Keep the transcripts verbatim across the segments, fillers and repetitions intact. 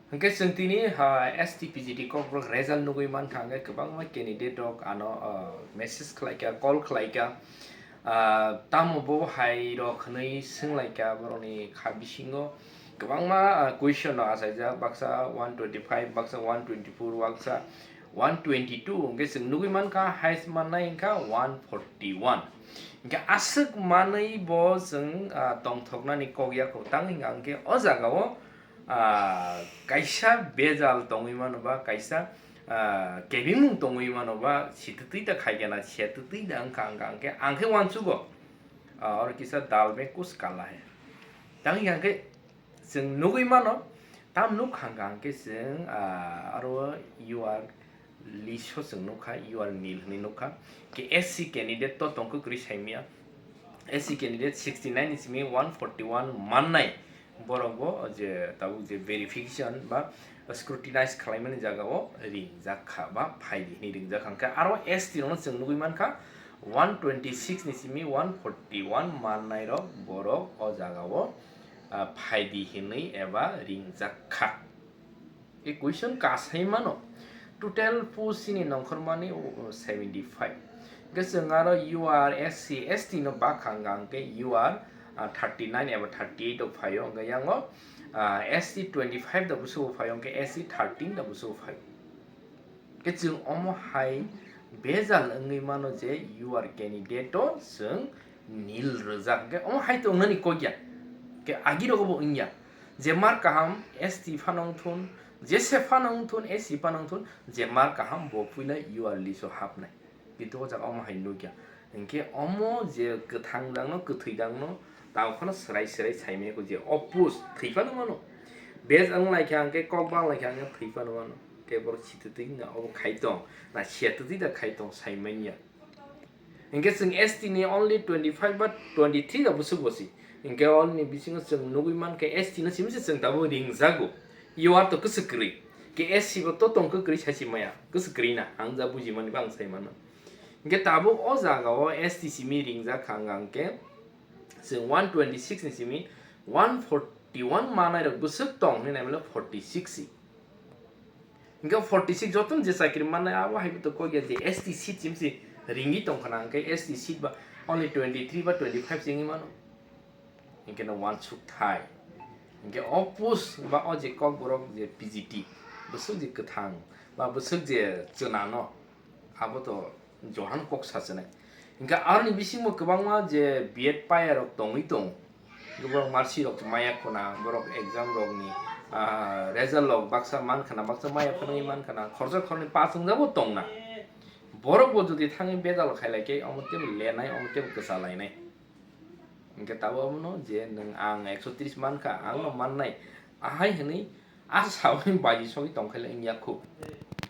Hwnkhe chwng tini, ha, S T P G T Kokborok result nugwi mankha, hwnkhe kwbangma candidate rok ano, ah, message khlaikha, call khlaikha. Ah, tamo bo hai rok hwnwi swnglaikha, borokni kha bisingo kwbangma, ah, question rok achaijak, baksa one twenty-five, baksa one twenty-four, baksa one twenty-two, hwnkhe chwng nugwi mankha, highest mannai wngkha one forty-one. Hwnkhe aswk manwi bo chwng, ah, tongthoknani kok yakho, tang hwnkha hwnkhe o jagao, ah, kaisa bejal tongwi mano ba, kaisa, ah, kebengmung tongwi mano ba, sitwtwi da khaikhe na, sitwtwi da wngkha, wngkha hwnkhe ang khe uansugo, ah, oro kisa dal mein kuch kala hai. Tang hwnkha hwnkhe chwng nugwi mano, tam nuk hwnkha hwnkhe chwng, ah, aro U R list o chwng nukha, U R nil hwnwi nukha. Khe S C candidate to tong kwrwi saimya. S C candidate sixty nine ni simi one forty one mannai borok bo je tabuk je verification ba scrutinize khlaimani jagao ringjak kha ba phaidi hwnwi ringjak kha. Hwnkhe aro S T rokno chwng nugwi mankha one twenty six ni simi one forty one mannai rok borok o jagao, ah, phaidi hwnwi eba ringjak kha. E question kasai mano. Total post ni nongkhormani, uh, seventy five. Hwnkhe chwng aro U R, S C, S T no bakha wngkha hwnkhe U R, uh, thirty nine eba thirty eight o phaio, hwnkhe yango, uh, S T twenty five da busugo phaio, hwnkhe S C thirteen da busugo phaio. Hwnkhe chwng omo hai bejal wngwi mano je U R candidate o chwng nil rwjak, hwnkhe omo hai tongnani kok ya, hwnkhe agi rogo bo wngya. Je mark kaham S T phano wngthun, jese phano wngthun, S C phano wngthun, je mark kaham bo puila U R list o hapnai. Kintu o jaga omo hai nukya. Hwnkhe omo je kwthang jangno, kwthwi jangno, tamo phano swrai swrai saimaya kho je o post thwi phano mano. Bej wng laikha hwnkhe, kok bang laikha hwnkhe thwi phano mano. Khe borok sitwtwi wngya, obo khai tong, na siyatwtwi da khai tong saimanya. Hwnkhe chwng S T ni only twenty five ba twenty three da bwswk bo si. Hwnkhe only bisingo chwng nugwi mankha S T no simi se chwng tabuk ringjago. U R to kwswk kwrwi. Khe S C bo to tong kwrwi sai si maya. Kwswk kwrwi na. Ang ja bujimani ba ang sai mano. Hwnkhe tabuk o jagao S T simi ringjak kha wngkha hwnkhe chwng one twenty six ni simi one forty one manai rok bwswk tong hinwi naimano forty six si. Hingke forty six jotono je chakri mannai, abo hai to kok ya je S T seat chimsi ringwi tongkha na, hingke S T seat ba only twenty three ba twenty five se wngwi mano. Hingke no uansuk thai. Hingke o post ba o je kokborok je P G T, bwswk je kwthang ba bwswk je chwna no, abo to Johan kok sachinai. Hingke aroni bisingo kwbangma je B Ed payarok tongwi tongo. Borok marksheet rok maya khuna, borok exam rokni, ah, result rok baksa mankhana, baksa maya phunugwi mankhana, khorsa khorni pass wngjabo tongna. Borok bo jodi thangwi bejal khailai khe, omo tebo lenai, omo tebo kwchalainai. Hingke tabuk abono je nwng ang ekso tris mankha, angno mannai, ahai hwnwi asa sawi baji sogwi tongkhailai wngya khu.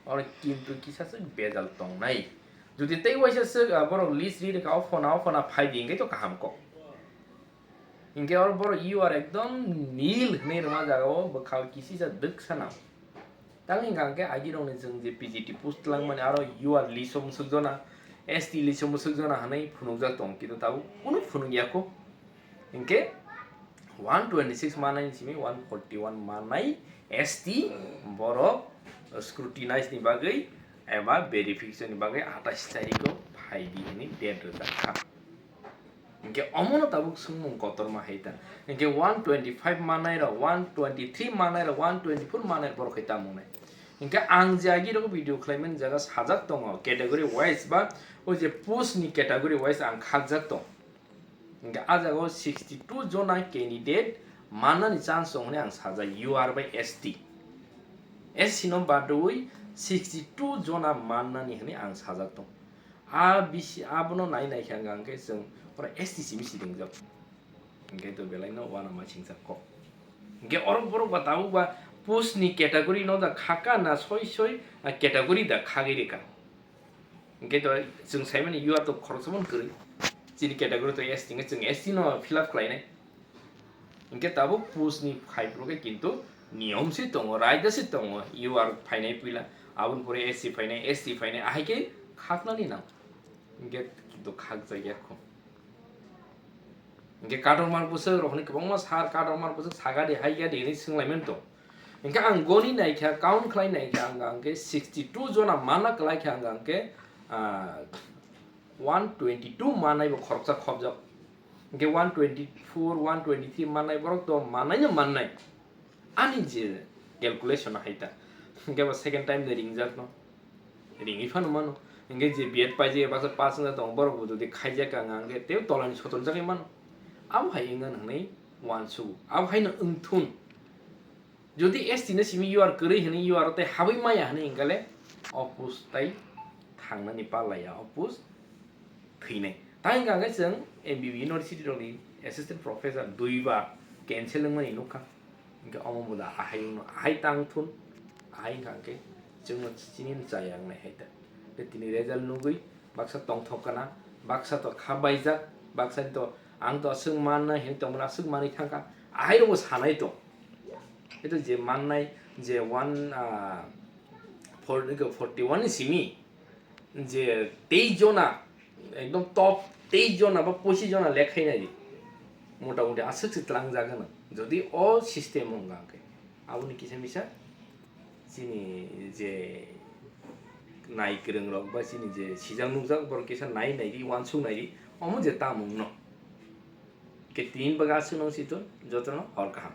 Oro kintu kisa se bejal tongnai. Jodi tei waisa se, ah, borok list ri rwkha, o phona, o phona phai di, hingke to kaham kok. Hingke oro borok you are ekdom nil hinwi rwma jaga o bwkha o kisisa dwksa nang. Tang hingka hingke agirokni chwng je P G T post twlangmani aro you are list o mwswk jona, S T list o mwswk jona hinwi phunukjak tongo, kintu tabuk kunu phunukya kho. Hingke one twenty six manai ni simi one forty one manai S T borok scrutinize ni bagwi eba verification ni bagwi atais tarikh o phai di hinwi date rwjak kha. Hingke omono tabuk swngmung kotorma hai ta. Hingke one twenty five manai rok, one twenty three manai rok, one twenty four manai rok borok hai ta mung nai. Hingke ang je agi rok video khlaimani jaga sajak tongo category wise ba o je post ni category wise ang khakjak tong. Hingke ah jaga o sixty two jona candidate mannani chance tong hinwi ang sajak U R bai S T. S C no badwi sixty two jona mannani hinwi ang sajak tong. A bisi abono nai nai khe hwnka hwnkhe chwng oro S T simi si ringjak. Hingke to belai no uanama singsa kok. Hingke oro borok ba tabuk ba post ni category no da khaka na soi soi a category da khagwi rika. Hingke to chwng saimani you are to khoroksa mon kwrwi. Chini category to S T hingke chwng S T no fill up khlainai. Hingke tabuk post ni phaiphuru khe kintu niyom se tongo, raida se tongo, you are phainai puila, aboni pore S C phainai, S T phainai, ahai khe khaknani nang. Hingke kintu khakjakya kho. Hingke kadormar bwswk rok hinwi kwbangma sar kadormar bwswk sagadi haigadi hinwi swnglaimani tong. Hingke ang goni naikha, count khlai naikha, ang hingke sixty two jona mana kwlaikha, ang hingke, ah, one twenty two manai bo khoroksa khobjak. Hingke one twenty four, one twenty three manai borok to manai no mannai. Ani je calculation hai ta. Hingke bo second time de ringjak no. Ringwi phano mano. Hingke je B Ed paijak baksa pass wngya tongo, borok bo jodi khaijak ang hingke tei tolani sotonjagwi mano. Abo hai wngya hwnwi uansugo. Abo haino wngthun. Jodi S T no simi U R kwrwi hwnwi U R o tei habwi maya hwnwi hingkale opus tai thangnani palaya, opus thwinai. Tai hingka hingke chwng M B B University rokni assistant professor duibar cancel wngmani nukha. Hingke omo bo da ahai wngno, ahai tang thun, ahai hingka hingke chwngno chini chaya wngnai hai ta. Tei tini result nugwi baksa tongthok kana, baksa to kha baijak, baksa to ang to aswk manna hini tongmani aswk manwi thangkha, ahai rokbo sanai to. Hito je mannai je one, ah, forty, forty one ni simi je teis jona, ekdom top teis jona ba pochis jona lekha nai di. Motamuti aswk se tlangjak gana. Jodi o system wngkha hwnkhe, aboni kisa misa chini je nai kwrwng rok ba chini je sijak nukjak borok kisa nai nai di, uansuk nai di, omo je tamung no. Ke tin baga aswk nang situ, jotono hor kaham.